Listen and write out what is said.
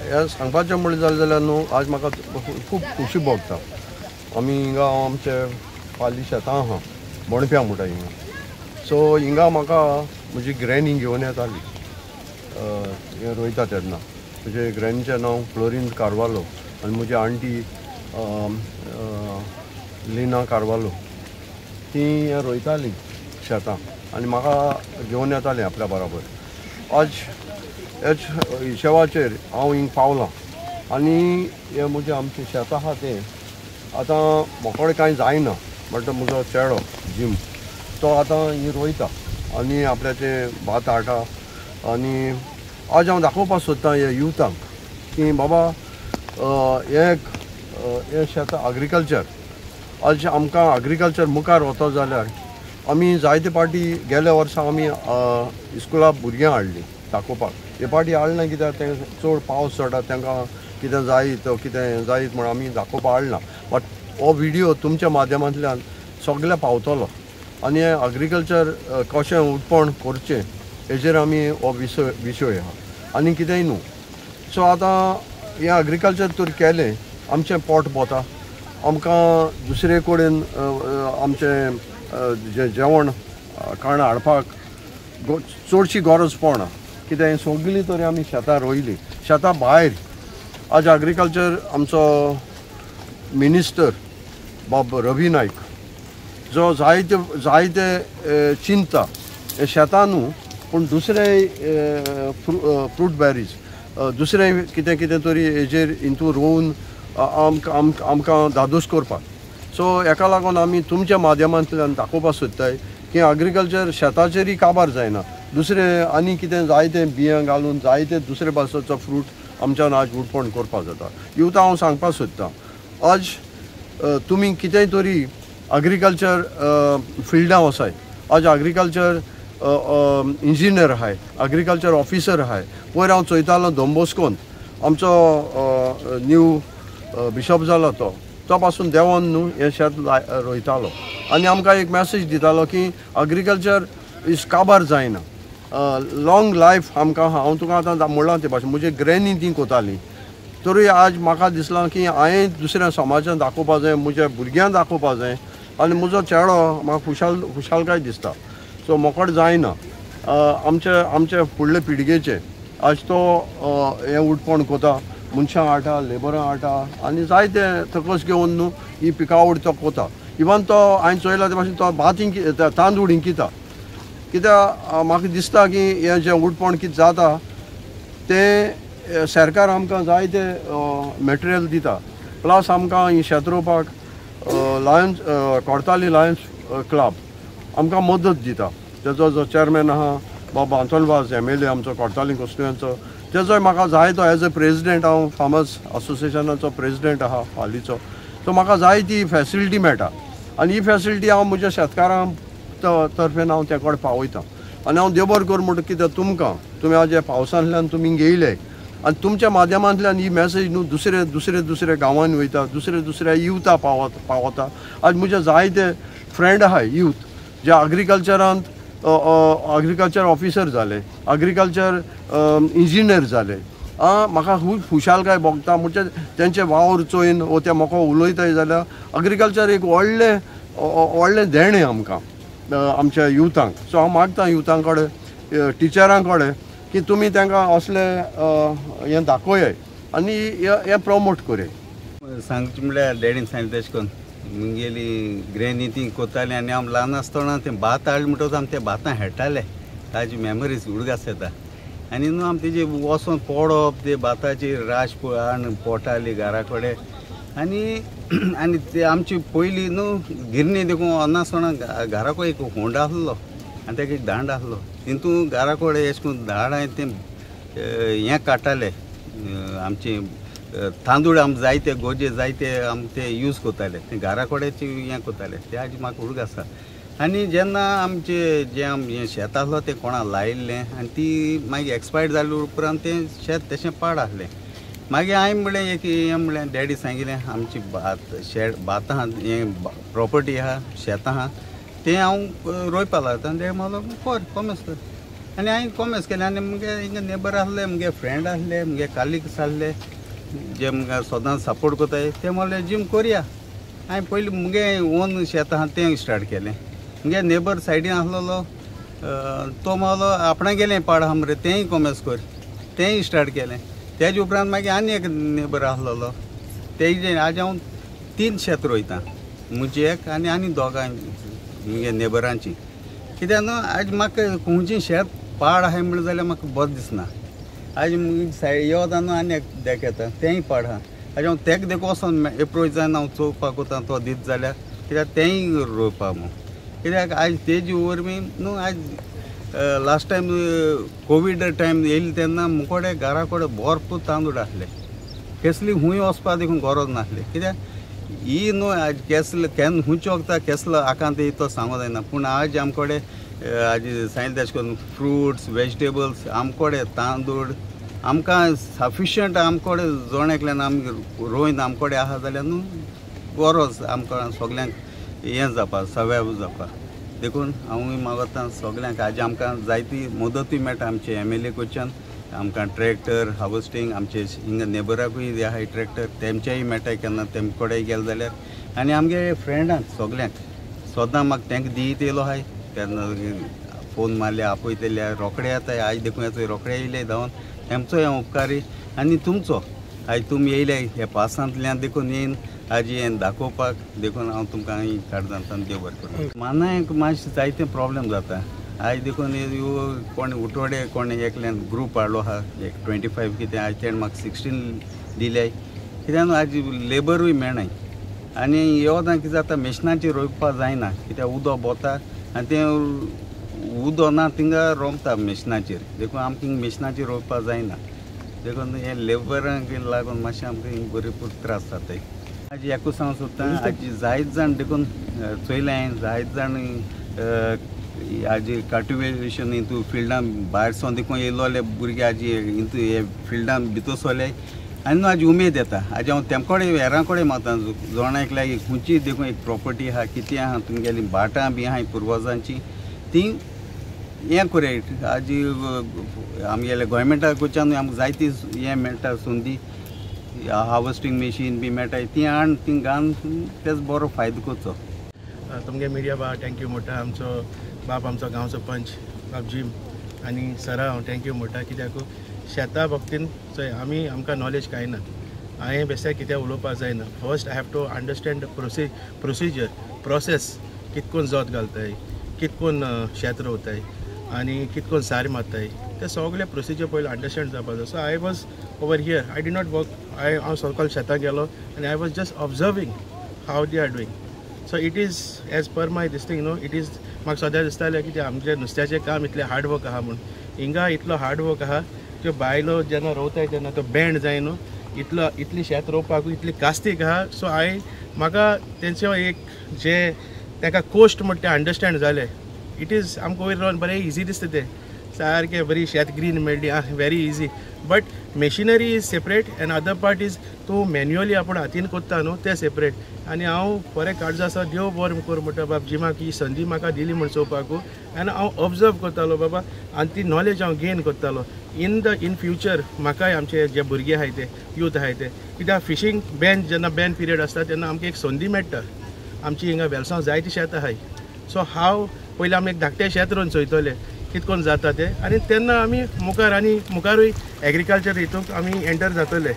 हें सांगपाचें म्हणलें जालें जाल्यार न्हू आज म्हाका खूब खोशी भोगता. आमी हिंगा आमचे पाली शेतां आहा बोणप्या म्हणटा हिंगा. सो हिंगा म्हाका म्हजी ग्रॅनी घेवन येताली हें रोयता तेन्ना. म्हजे ग्रॅनीचें नांव फ्लोरीन कार्वालो आनी म्हजी आंटी लिना कार्वालो, ती हें रोयताली शेतां आनी म्हाका घेवन येतालीं आपल्या बराबर. आज हेच हिशेबाचेर हांव हिंग पावलां आनी हें म्हजें आमचें शेत आहा तें आतां म्हाका कांय जायना, बट म्हजो चेडो जीम तो आतां ही रोयता आनी आपल्याचें भात हाडटा. आनी आज हांव दाखोवपाक सोदतां हे युथांक की बाबा हें हें शेत एग्रीकल्चर आज आमकां एग्रीकल्चर मुखार वता जाल्यार आमी जायते पाटी गेल्या वर्सा आमी इस्कुला भुरग्यां हाडलीं दाखोवपाक. हे पाटी हाडना कित्याक तें चड पावस चडटा, तांकां कितें जायत कितें जायत म्हूण आमी दाखोवपाक हाडना. बट हो विडियो तुमच्या माध्यमांतल्यान सगळ्या पावतलो आनी एग्रीकल्चर कशें उत्पन्न करचें हेजेर आमी हो विशय आहा आनी कितेंय न्हू. सो आतां हें एग्रीकल्चर तर केलें आमचें पोट भोता, आमकां दुसरे कडेन आमचें जें जेवण खाण हाडपाक चडशी गरज पडना. कित्याक सगळीं तरी आमी शेतां रोयलीं, शेतां भायर आज एग्रीकल्चर आमचो मिनिस्टर बाब रवी नायक जो जायते जायते चिंता हे शेतां न्हू पूण दुसरे फ्रूट बेरीज दुसरें कितें कितें तरी हेजेर हितून रोवन आमकां आमकां धादोस करपाक. सो हेका लागून आमी तुमच्या माध्यमांतल्यान दाखोवपाक सोदताय की एग्रीकल्चर शेताचेरय काबार जायना, दुसरें आनी कितें जायते बियां घालून जायते दुसरे भाशेचो फ्रूट आमच्यान आज उत्पन्न करपाक जाता. युथा हांव सांगपाक सोदतां आज तुमी कितेंय तरी एग्रीकल्चर फिल्डां वसाय, आज एग्रीकल्चर इंजिनियर आहाय, एग्रीकल्चर ऑफिसर आहाय. पयर हांव चोयतालो दोन आमचो न्यू बिशप जालो तो तो पासून देंवोन न्हू हें शेत रोयतालो आनी आमकां एक मॅसेज दितालो की एग्रीकल्चर is काबार जायना, लॉंग लायफ आमकां. हांव तुका आतां म्हणलां ते भाशेन म्हजे ग्रॅनी ती कोताली, तरूय आज म्हाका दिसलां की हांवें दुसऱ्या समाजान दाखोवपा जाय, म्हज्या भुरग्यांक दाखोवपा जाय आनी म्हजो चेडो म्हाका खुशालकाय दिसता. सो मोकड जायना आमचे आमचे फुडले पिळगेचे आज तो हें उटपण कोता, मनशां हाडटा, लेबरां हाडटा आनी जायते थकस घेवन न्हू ही पिकावळ तो कोता. इवन तो हांवें चोयला ते भाशेन तो भात इंकी तांदूळ इंकिता. कित्याक म्हाका दिसता की हें जें उटपण कितें जाता तें सरकार आमकां जायते मटेरियल दिता, प्लस आमकां ही शेत रोवपाक लायन्स कोर्ताली लायन्स क्लब आमकां मदत दिता. तेजो जो चेअरमॅन आहा बाबा आंतोन वाज MLA आमचो कोर्ताली कोस्टुयांचो, तेजोय म्हाका जाय तो एज अ प्रेजिडेंट हांव फार्मर्स असोसिएशनाचो प्रेजिडेंट आहा हालींचो, सो म्हाका जाय ती फेसिलिटी मेळटा आनी ही फेसिलिटी हांव म्हज्या शेतकारां तर्फेन हांव त्या कडेन पावयतां. आनी हांव देव बरें करूं म्हणटा कित्याक तुमकां तुमी आज ह्या पावसांतल्यान तुमी येयले आनी तुमच्या माध्यमांतल्यान ही मॅसेज न्हू दुसरे दुसरे दुसरे गांवांनी वयता, दुसरे दुसऱ्या युथा पावता. आज म्हजे जायते फ्रेंड आहाय यूथ जे एग्रीकल्चरांत एग्रीकल्चर ऑफिसर जाले, एग्रीकल्चर इंजिनियर जाले. म्हाका खूब खुशालकाय भोगता म्हणजे तेंचे वावर चोयन वो ते म्हाका उलयताय जाल्यार एग्रीकल्चर एक व्हडलें व्हडलें देणें आमकां आमच्या युथांक. सो हांव मागता युथां कडेन, टिचरां कडेन की तुमी तांकां असले हें दाखोवया आनी हें प्रमोट करया. सांगचें म्हणल्यार डॅडीन सांगलें तशें करून मुगेली ग्रॅनी ती कोताली आनी हांव ल्हान आसतना तें भात हाडलें म्हणटकच आमी ते भातां खेळटाले, ताजी मेमरीज उडगास येता. आनी न्हू आमी तेजे वचोन पडप ते भाताची राश हाडून पोटाली घरा कडेन. आनी आनी ते आमची पयलीं न्हू गिरणी देखून अनासोणा घरा कडेन एक होंड आसलो आनी ताका एक दांड आसलो, तितून घरा कडेन अशें करून दांड तें हें काडटाले आमचे तांदूळ, आम जायते गोजे जायते आम ते यूज करताले, ते घरा कडेन हें करताले, ते आज म्हाका उडग आसा. आनी जेन्ना आमचे जें हें शेत आसलो तें कोणा लायिल्लें आनी ती मागीर एक्सपायर्ड जाले उपरांत तें शेत तशें पाड आसलें. मागीर हांवें म्हणलें एक हें म्हणलें डॅडी सांगिल्लें आमची भात शेत भात आहा हें प्रोपर्टी आहा शेतां आहा तें हांव रोयपाक लागता. आनी डॅडी म्हणलो कर कोमेस कर. आनी हांवें कॉमर्स केलें. आनी मुगे हिंगा नेबर आसले, मुगे फ्रेंड आसले, मुगे कालिग्स आसले जे मुगे सदांच सपोर्ट करताय, ते म्हणले जीम कोरया. हांवें पयलीं मुगे ओन शेत आहा तें स्टार्ट केलें. मुगे नेबर सायडीन आसलेलो तो म्हणलो आपणागेलें पाड आहा मरे तेंय कॉमर्स कर, तेंय स्टार्ट केलें. तेजे उपरांत मागीर आनी एक नेबर आसलेलो तेजे आज हांव 3 शेत रोयतां, म्हजी एक आनी आनी दोगां मुगे नेबरांची. कित्याक न्हू आज म्हाका खंयचें शेत पाड आहाय म्हणलें जाल्यार म्हाका बरें दिसना. आज सायड येवता न्हू आनी एक देख येता तेंय पाड आहा. आज हांव तेक देखून वचोन एप्रोच जायना, हांव चोवपाक वता तो दीत जाल्यार कित्याक तेंय रोवपाक म्हूण. कित्याक आज तेजी वरवीं न्हू आज लास्ट टायम कोवीड टायम येयले तेन्ना मुकोडे घरा कडेन भरपूर तांदूळ आसले, केसली खूंय वचपाक देखून गरज नासली. कित्याक ही न्हू आज केसले केन्ना खंयचे वखदां केसलो आकांत येता तो सांगूंक जायना. पूण आज आमकोडे आज सांगलें तशें करून फ्रुट्स वेजिटेबल्स आमकोडे तांदूळ आमकां सफिशियंट आमकोडे जण एकल्यान आमी रोयन आमकोडे आहा जाल्यार न्हू गरज आमकां सगल्यांक हें जावपा सर्वायव जावपा. देखून हांवूय मागता सगल्यांक आज आमकां जायती मदतूय मेळटा आमचे एम एल ए कडच्यान, आमकां ट्रॅक्टर हार्वस्टींग आमचे हिंगा नेबराकूय आहाय ट्रॅक्टर तेमचेय मेळटा केन्ना तेम कडेन गेले जाल्यार. आनी आमगे फ्रेंडांक सगल्यांक सदां म्हाका तेंका दीत येयलो आहाय, तेन्ना फोन मारले आपयतले रोखडे येताय. आयज देखून येता रोखडे येयले धांवन, तेमचोय हांव उपकारी. आनी तुमचो आयज तुमी येयले हे पासांतल्यान देखून येवन आज हें दाखोवपाक, देखून हांव तुमकां काळजांतल्यान देव बरें करूं. मानायक मातशें जायते प्रॉब्लेम जाता आयज देखून कोण उठवडे कोण एकल्यान ग्रूप हाडलो आहा एक 25 कितें, आयज तेणें म्हाका 16 दिले. कित्याक न्हू आज लेबरूय मेळनाय आनी येवता कितें जाता मेशनाचेर रोवपाक जायना, कित्याक उदक बोता आनी तें उदक ना थिंगा रोमता मेशनाचेर, देखून आमकां मेशनाचेर रोवपाक जायना. देखून हे लेबरांक लागून मातशें आमकां भरपूर त्रास जाताय. आज एकूच हांव सोदतां आज जायत जाण देखून चोयलें हांवें जायत जाण आज कल्टिवेशन हितू फिल्डान भायर सावन देखून येयलोले भुरगे आज हितू हे फिल्डान भितर सरले आनी न्हू आज उमेद येता. आज हांव तेम कडेन हेरां कडेन मागता जण एकल्याक खंयची देखून एक प्रोपर्टी आहा कितें आहा तुमगेली भाटां बी आहाय पुर्वजांची ती हें कोरया. आज आमगेले गोवोरमेंटा कडच्यान आमकां जायती हें मेळटा संदी, हार्वस्टींग मशीन बी मेळटा ती हाडून ती घालून तेच बरो फायदो करचो. तुमगे मिडिया बा thank you म्हणटा. आमचो बाप आमचो गांवचो पंच बाब जीम आनी सरा हांव thank you म्हणटा. कित्याक शेता बाबतीन चोय आमी आमकां नॉलेज कांय ना, हांवें बेश्टें कितें उलोवपाक जायना. First I have to understand the procedure process, कितकोन जोत घालताय, कितकोन शेत रोवताय आनी कितकोन सारें मारताय, ते सगळे प्रोसिजर पयलीं अंडरस्टँड जावपाक जाय. So I was over here, I did not work. हांव सकयल शेतां गेलो आनी I was just observing how they are doing. So it is as per my this thing न्हू, it is म्हाका सदां दिसतालें की आमचें नुस्त्याचें काम इतलें हार्ड वर्क आहा म्हूण, हिंगा इतलो हार्ड वर्क आहा. त्यो बायलो जेन्ना रोवताय तेन्ना तो बँड जाय न्हू, इतलो इतली शेत रोवपाक इतली कास्तीक आहा. सो हांवें म्हाका तेंचो एक जे ताका कोस्ट म्हणटा तें अंडरस्टँड जालें. It is आमकां वयर रावन बरें इजी दिसता तें, सारकें बरी शेत ग्रीन मेळ्ळी आं, very easy. But machinery is separate and other part is तूं मॅन्युअली आपूण हातीन कोत्ता न्हू तें सेपरेट. आनी हांव बरें काळजा आसा देव बरें कर म्हणटा बाब जिमाक ही संदी म्हाका दिली म्हूण चोवपाकू. आनी हांव ऑब्जर्व करतालो बाबा आनी ती नॉलेज हांव गेन करतालो. इन the in future म्हाकाय आमचे जे भुरगे आहाय ते यूथ आहाय ते, कित्याक फिशींग बॅन जेन्ना बॅन पिरियड आसता तेन्ना आमकां एक संदी मेळटा. आमची हिंगा वेलसांव जायती शेत आहाय. सो हांव पयलीं आमी एक धाकटें शेत रोवन चोयतले कितकोन जाता तें, आनी तेन्ना आमी मुखार आनी मुखारूय एग्रीकल्चर हितूंक आमी एंटर जातले.